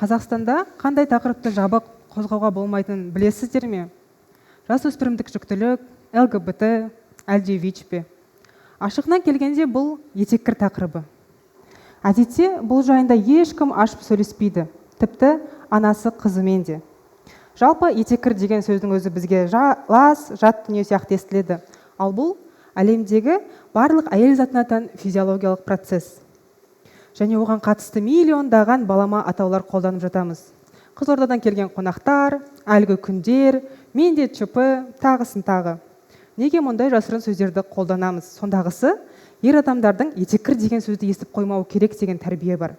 Қазақстанда қандай тақырыпты жабық қозғауға болмайтынын білесіздер ме? Жасөспірімдік жүктілік, ЛГБТ, әлде ВИЧ пе? Ашығына келгенде, бұл етеккір тақырыбы. Әдетте бұл жайында ешкім ашып сөйлеспейді, тіпті анасы қызымен де. Жалпы, етеккір деген сөздің өзі бізге лас, жат дүние сияқты естіледі. Ал бұл әлемдегі барлық әйел затына тән физиологиялық процесс және оған қатысты миллиондаған балама атаулар қолданып жатамыз: Қызылордадан келген қонақтар, әлгі күндер, менде ЧП, тағысын тағы. Неге мұндай жасырын сөздерді қолданамыз? Сондағысы, ер адамдардың етеккір деген сөзді естіп қоймауы керек деген тәрбие бар.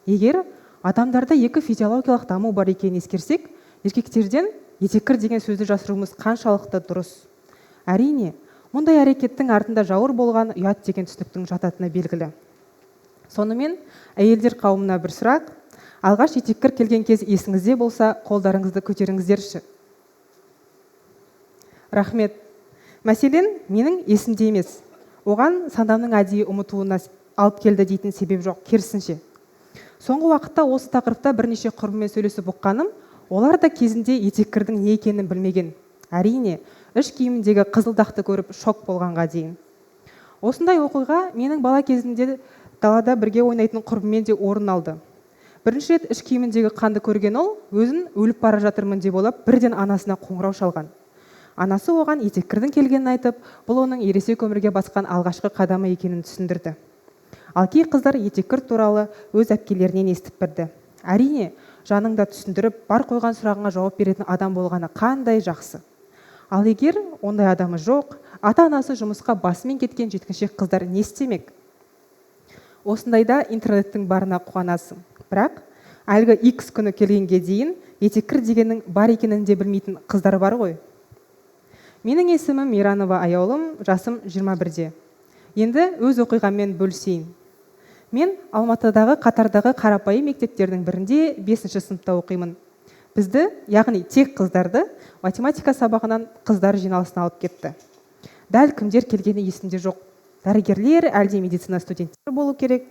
Егер адамдарда екі физиологиялық даму бар екенін ескерсек, еркектерден етеккір деген сөзді жасыруымыз қаншалықты дұрыс? Әрине, мұндай әрекеттің артында жауыр болған ұят деген түсініктің жататыны белгілі. Сонымен, әйелдер қауымына бір сұрақ: алғаш етеккір келген кез есіңізде болса, қолдарыңызды көтеріңіздерші. Рахмет. Мәселен, менің есімде емес. Оған санамның әдейі ұмытуына алып келді дейтін себеп жоқ. Керісінше, соңғы уақытта осы тақырыпта бірнеше құрбыммен сөйлесіп ұққаным, олар да кезінде етеккірдің не екенін білмеген. Әрине, іш киіміндегі қызыл дақты көріп шок болғанға дейін. Осындай оқиға менің бала кезімде далада бірге ойнайтын құрбыммен де орын алды. Бірінші рет іш киіміндегі қанды көрген ол өзін өліп бара жатырмын деп ойлап, бірден анасына қоңырау шалған. Анасы оған етеккірдің келгенін айтып, бұл оның ересек өмірге басқан алғашқы қадамы екенін түсіндірді. Ал кей қыздар етеккір туралы өз әпкелерінен естіп білді. Әрине, жаныңда түсіндіріп, бар қойған сұрағыңа жауап беретін адам болғаны қандай жақсы! Ал егер ондай адамы жоқ, ата анасы жұмысқа басымен кеткен жеткіншек қыздар не істемек? Осындайда интернеттің барына қуанасың. Бірақ әлгі X күні келгенге дейін етеккір дегеннің бар екенін де білмейтін қыздар бар ғой. Менің есімім Мейранова Аяулым, жасым 21-де. Енді өз оқиғаммен бөлісейін. Мен Алматыдағы қатардағы қарапайым мектептердің бірінде бесінші сыныпта оқимын. Бізді, яғни тек қыздарды, математика сабағынан қыздар жиналысына алып кетті. Дәл кімдер келгені есімде жоқ, дәрігерлер әлде медицина студенттері болу керек.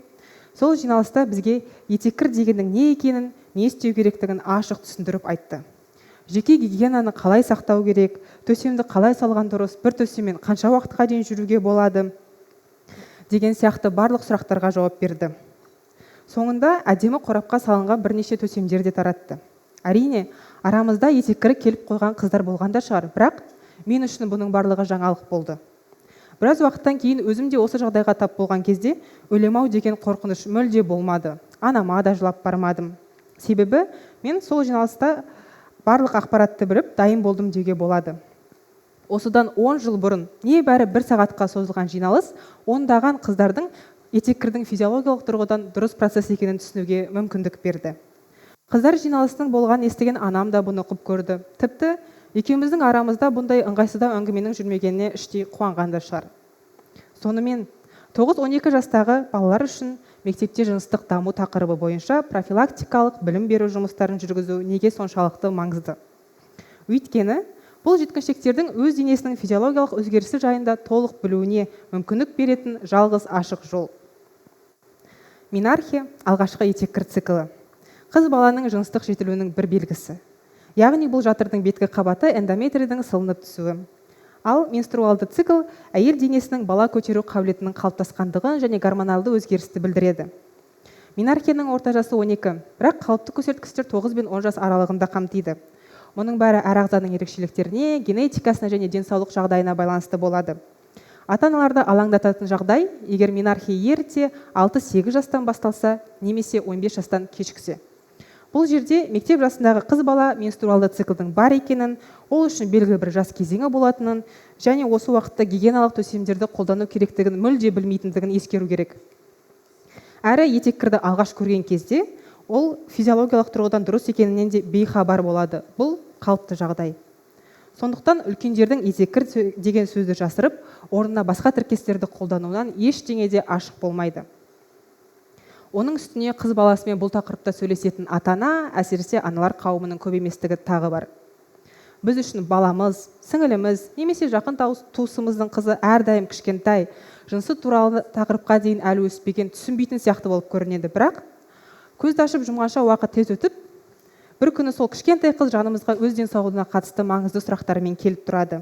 Сол жиналыста бізге етеккір дегеннің не екенін, не істеу керектігін ашық түсіндіріп айтты. Жеке гигиенаны қалай сақтау керек, төсемді қалай салған дұрыс, бір төсеммен қанша уақытқа дейін жүруге болады деген сияқты барлық сұрақтарға жауап берді. Соңында әдемі қорапқа салынған бірнеше төсемдер де таратты. Әрине, арамызда етеккірі келіп қойған қыздар болған да шығар, бірақ мен үшін бұның барлығы жаңалық болды. Біраз уақыттан кейін өзім де осы жағдайға тап болған кезде өлем-ау деген қорқыныш мүлде болмады. Анама да жылап бармадым. Себебі мен сол жиналыста барлық ақпаратты біліп, дайын болдым деуге болады. Осыдан 10 жыл бұрын небәрі бір сағатқа созылған жиналыс ондаған қыздардың етеккірдің физиологиялық тұрғыдан дұрыс процесс екенін түсінуге мүмкіндік берді. Қыздар жиналысының болғанын естіген анам да бұны құп көрді. Тіпті екеуміздің арамызда бұндай ыңғайсыздау әңгіменің жүрмегеніне іштей қуанған да шығар. Сонымен, 9-12 жастағы балалар үшін мектепте жыныстық даму тақырыбы бойынша профилактикалық білім беру жұмыстарын жүргізу неге соншалықты маңызды? Өйткені бұл жеткіншектердің өз денесінің физиологиялық өзгерісі жайында толық білуіне мүмкіндік беретін жалғыз ашық жол. Менархе – алғашқы етеккір циклі, қыз баланың жыныстық жетілуінің бір белгісі. Яғни бұл жатырдың беткі қабаты, эндометрийдің сылынып түсуі. Ал менструалды цикл әйел денесінің бала көтеру қабілетінің қалыптасқандығын және гормоналды өзгерісті білдіреді. Менархияның орта жасы 12, бірақ қалыпты көрсеткіштер 9 бен 10 жас аралығында қамтиды. Мұның бәрі әр ағзаның ерекшеліктеріне, генетикасына және денсаулық жағдайына байланысты болады. Ата аналарды алаңдататын жағдай: егер менархия ерте, 6-8 жастан басталса немесе 15 жастан кешіксе. Бұл жерде мектеп жасындағы қыз бала менструалды циклдың бар екенін, ол үшін белгілі бір жас кезеңі болатынын және осы уақытта гигиеналық төсемдерді қолдану керектігін мүлде білмейтіндігін ескеру керек. Әрі етеккірді алғаш көрген кезде ол физиологиялық тұрғыдан дұрыс екенінен де бейхабар болады. Бұл қалыпты жағдай. Сондықтан үлкендердің етеккір деген сөзді жасырып, орнына басқа тіркестерді қолдануынан ештеңе де ашық болмайды. Оның үстіне қыз баласымен бұл тақырыпта сөйлесетін ата ана, әсіресе аналар қауымының көп еместігі тағы бар. Біз үшін баламыз, сіңіліміз немесе жақын туысымыздың қызы әрдайым кішкентай, жынысы туралы тақырыпқа дейін әлі өспеген, түсінбейтін сияқты болып көрінеді. Бірақ көзді ашып жұмғанша уақыт тез өтіп Бір күні сол кішкентай қыз жанымызға өз денсаулығына қатысты маңызды сұрақтармен келіп тұрады.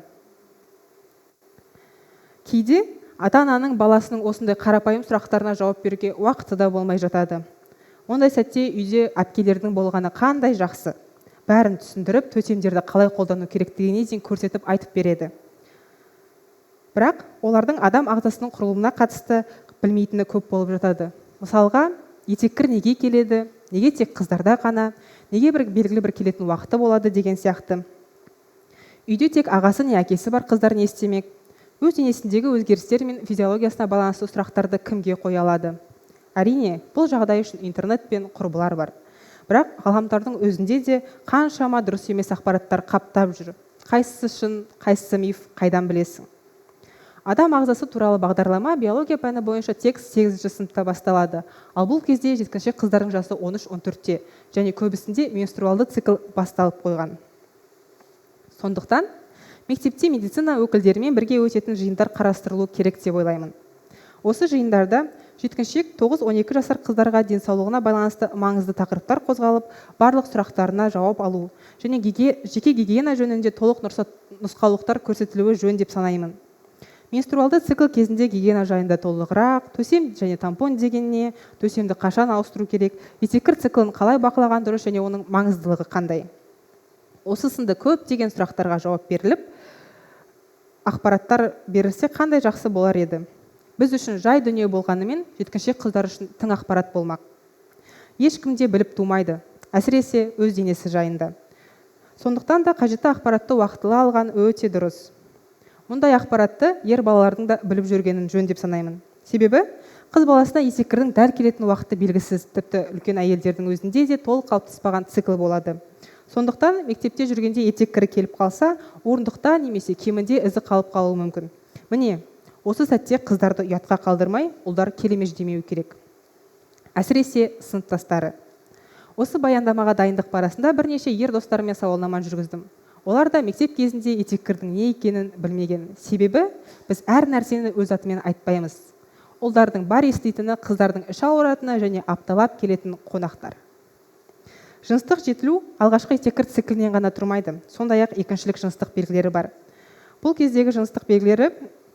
Кейде ата-ананың баласының осындай қарапайым сұрақтарына жауап беруге уақыты да болмай жатады. Ондай сәтте үйде әпкелердің болғаны қандай жақсы. Бәрін түсіндіріп, төсемдерді қалай қолдану керектігіне дейін көрсетіп айтып береді. Бірақ олардың адам ағзасының құрылымына қатысты білмейтіні көп болып жатады. Мысалға, етеккір неге келеді, неге тек қыздарда ғана, неге бір белгілі бір келетін уақыты болады деген сияқты. Үйде тек ағасы не әкесі бар қыздар не істемек? Өз денесіндегі өзгерістер мен физиологиясына байланысты сұрақтарды кімге қоя алады? Әрине, бұл жағдай үшін интернет пен құрбылар бар. Бірақ ғаламтордың өзінде де қаншама дұрыс емес ақпараттар қаптап жүр. Қайсысы шын, қайсысы миф, қайдан білесің? Адам ағзасы туралы бағдарлама биология пәні бойынша тек 8 сыныпта басталады. Ал бұл кезде жеткіншек қыздардың жасы 13-14-те және көбісінде менструалды цикл басталып қойған. Сондықтан мектепте медицина өкілдерімен бірге өтетін жиындар қарастырылу керек деп ойлаймын. Осы жиындарда жеткіншек 9-12 жасар қыздарға денсаулығына байланысты маңызды тақырыптар қозғалып, барлық сұрақтарына жауап алу және жеке гигиена жөнінде толық нұсқаулықтар көрсетілуі жөн деп санаймын. Менструалды цикл кезінде гигиена жайында толығырақ, төсем және тампон деген не, төсемді қашан ауыстыру керек, етеккір циклін қалай бақылаған дұрыс және оның маңыздылығы қандай. Осы сынды көптеген сұрақтарға жауап беріліп, ақпараттар берілсе қандай жақсы болар еді. Біз үшін жай дүние болғанымен, жеткіншек қыздар үшін тың ақпарат болмақ. Ешкім де біліп тумайды, әсіресе өз денесі жайында. Сондықтан да қажетті ақпаратты уақытылы алған өте дұрыс. Мұндай ақпаратты ер балалардың да біліп жүргенін жөн деп санаймын. Себебі қыз баласына есеккірдің дәл келетін уақыты белгісіз, тіпті үлкен әйелдердің өзінде де толық қалыптаспаған цикл болады. Сондықтан мектепте жүргенде етеккірі келіп қалса, орындықта немесе киімінде ізі қалып қалуы мүмкін. Міне, осы сәтте қыздарды ұятқа қалдырмай, ұлдар келемеждемеу керек. Әсіресе сыныптастары. Осы баяндамаға дайындық барысында бірнеше ер достарыммен сауалнама жүргіздім. Олар да мектеп кезінде етеккірдің не екенін білмеген. Себебі біз әр нәрсені өз атымен айтпаймыз. Ұлдардың бар еститіні қыздардың іші ауыратыны және апталап келетін қонақтар. Жыныстық жетілу алғашқы етеккір циклінен ғана тұрмайды. Сондай-ақ екіншілік жыныстық белгілері бар. Бұл кездегі жыныстық белгілері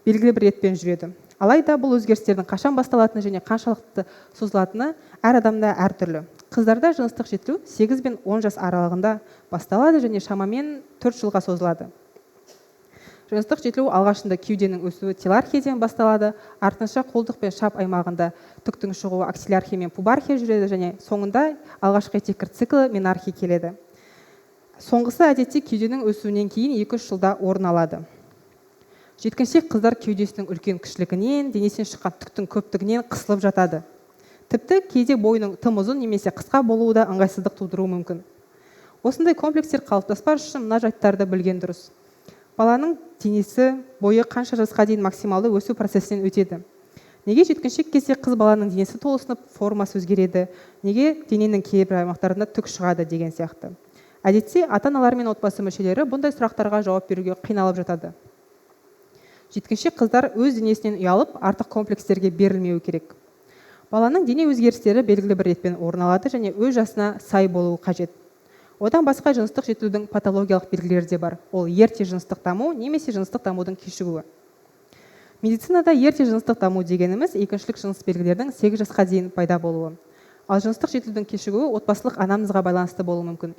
белгілі бір ретпен жүреді. Алайда бұл өзгерістердің қашан басталатыны және қаншалықты созылатыны әр адамда әртүрлі. Қыздарда жыныстық жетілу 8 бен 10 жас аралығында басталады және шамамен 4 жылға созылады. Жыныстық жетілу алғашында кеуденің өсуі телархиядан басталады, артынша қолтық пен шап аймағында түктің шығуы аксиллярхия мен пубархия жүреді және соңында алғашқы етеккір циклі менархия келеді. Соңғысы әдетте кеуденің өсуінен кейін 2-3 жылда орын алады. Жеткіншек қыздар кеудесінің үлкен кішілігінен, денесінен шыққан түктің көптігінен қысылып жатады. Тіпті кейде бойының тым ұзын немесе қысқа болуы да ыңғайсыздық тудыруы мүмкін. Осындай комплекстер қалыптаспас үшін мына жайттарды білген дұрыс. Баланың денесі, бойы қанша жасқа дейін максималды өсу процесінен өтеді. Неге жеткіншек кезде қыз баланың денесі толысынып, формасы өзгереді, неге дененің кейбір аймақтарында түк шығады деген сияқты. Әдетте ата-аналар мен отбасы мүшелері бұндай сұрақтарға жауап беруге қиналып жатады. Жеткіншек қыздар өз денесінен ұялып, артық комплекстерге берілмеуі керек. Баланың дене өзгерістері белгілі бір ретпен орын алады және өз жасына сай болуы қажет. Одан басқа жыныстық жетілудің патологиялық белгілері де бар. Ол ерте жыныстық даму немесе жыныстық дамудың кешігуі. Медицинада ерте жыныстық даму дегеніміз екіншілік жыныс белгілерінің 8 жасқа дейін пайда болуы. Ал жыныстық жетілудің кешігуі отбасылық анамнезға байланысты болуы мүмкін.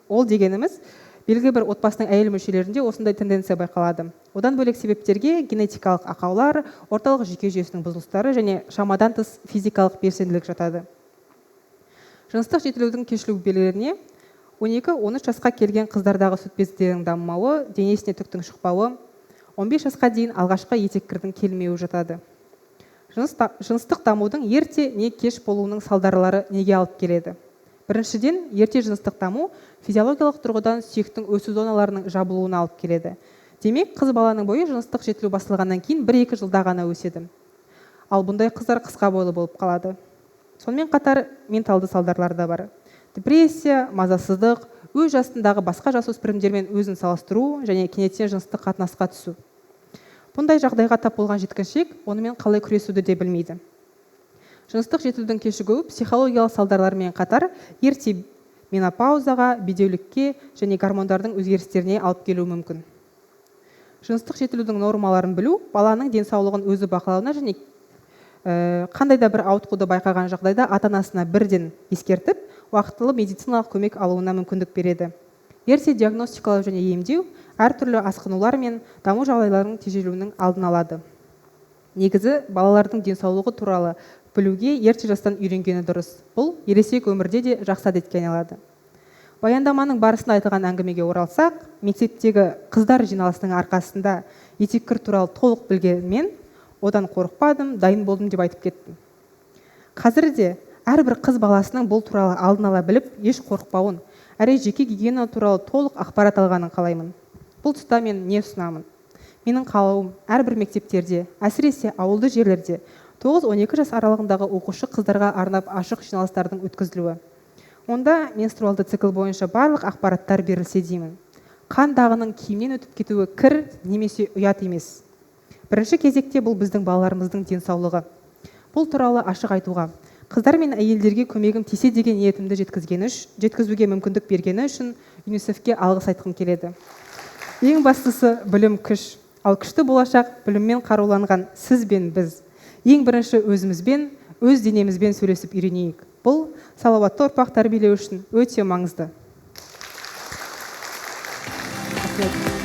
Ол дегеніміз белгілі бір отбасының әйел мүшелерінде осындай тенденция байқалады. Одан бөлек себептерге генетикалық ақаулар, орталық жүйке жүйесінің бұзылыстары және шамадан тыс физикалық белсенділік жатады. Жыныстық жетілудің кешігу белгілеріне 12-13 жасқа келген қыздардағы сүт бездерінің дамымауы, денесіне түктің шықпауы, 15 жасқа дейін алғашқы етеккірдің келмеуі жатады. Жыныстық дамудың ерте не кеш болуының салдарлары неге алып келеді? Біріншіден, ерте жыныстық даму физиологиялық тұрғыдан сүйектің өсу зоналарының жабылуына алып келеді. Демек, қыз баланың бойы жыныстық жетілу басталғаннан кейін 1-2 жылда ғана өседі. Ал бұндай қыздар қысқа бойлы болып қалады. Сонымен қатар менталды салдарлар да бар. Депрессия, мазасыздық, өз жасындағы басқа жасөспірімдермен өзін салыстыру және кенеттен жыныстық қатынасқа түсу. Бұндай жағдайға тап болған жеткіншек онымен қалай күресуді де білмейді. Жыныстық жетілудің кешігуі психологиялық салдарлармен қатар ерте Менопаузаға, бедеулікке және гормондардың өзгерістеріне алып келуі мүмкін. Жыныстық жетілудің нормаларын білу баланың денсаулығын өзі бақылауына және қандай да бір ауытқуды байқаған жағдайда ата-анасына бірден ескертіп, уақытылы медициналық көмек алуына мүмкіндік береді. Ерте диагностикалау және емдеу әртүрлі асқынулар мен даму жағдайларының тежелуінің алдын алады. Негізі, балалардың денсаулығы туралы білуге ерте жастан үйренгені дұрыс. Бұл ересек өмірде де жақсы әдетке айналады. Баяндаманың барысында айтылған әңгімеге оралсақ, мектептегі қыздар жиналысының арқасында етеккір туралы толық білгенмен, одан қорықпадым, дайын болдым деп айтып кеттім. Қазір де әрбір қыз баласының бұл туралы алдын ала біліп, еш қорықпауын, әрі жеке гигиена туралы толық ақпарат алғанын қалаймын. Бұл тұста мен не ұсынамын? Менің қалауым: әрбір мектептерде, әсіресе ауылды жерлерде 9-12 жас аралығындағы оқушы қыздарға арнап ашық жиналыстардың өткізілуі. Онда менструалды цикл бойынша барлық ақпараттар берілсе деймін. Қан дағының киімнен өтіп кетуі кір немесе ұят емес. Бірінші кезекте бұл біздің балаларымыздың денсаулығы. Бұл туралы ашық айтуға, қыздар мен әйелдерге көмегім тисе деген ниетімді жеткізуге мүмкіндік бергені үшін ЮНИСЕФ-ке алғыс айтқым келеді. Ең бастысы, білім – күш. Ал күшті болашақ – біліммен қаруланған сіз бен біз. Ең бірінші өзімізбен, өз денемізбен сөйлесіп үйренейік. Бұл салауатты ұрпақ тәрбиелеу үшін өте маңызды.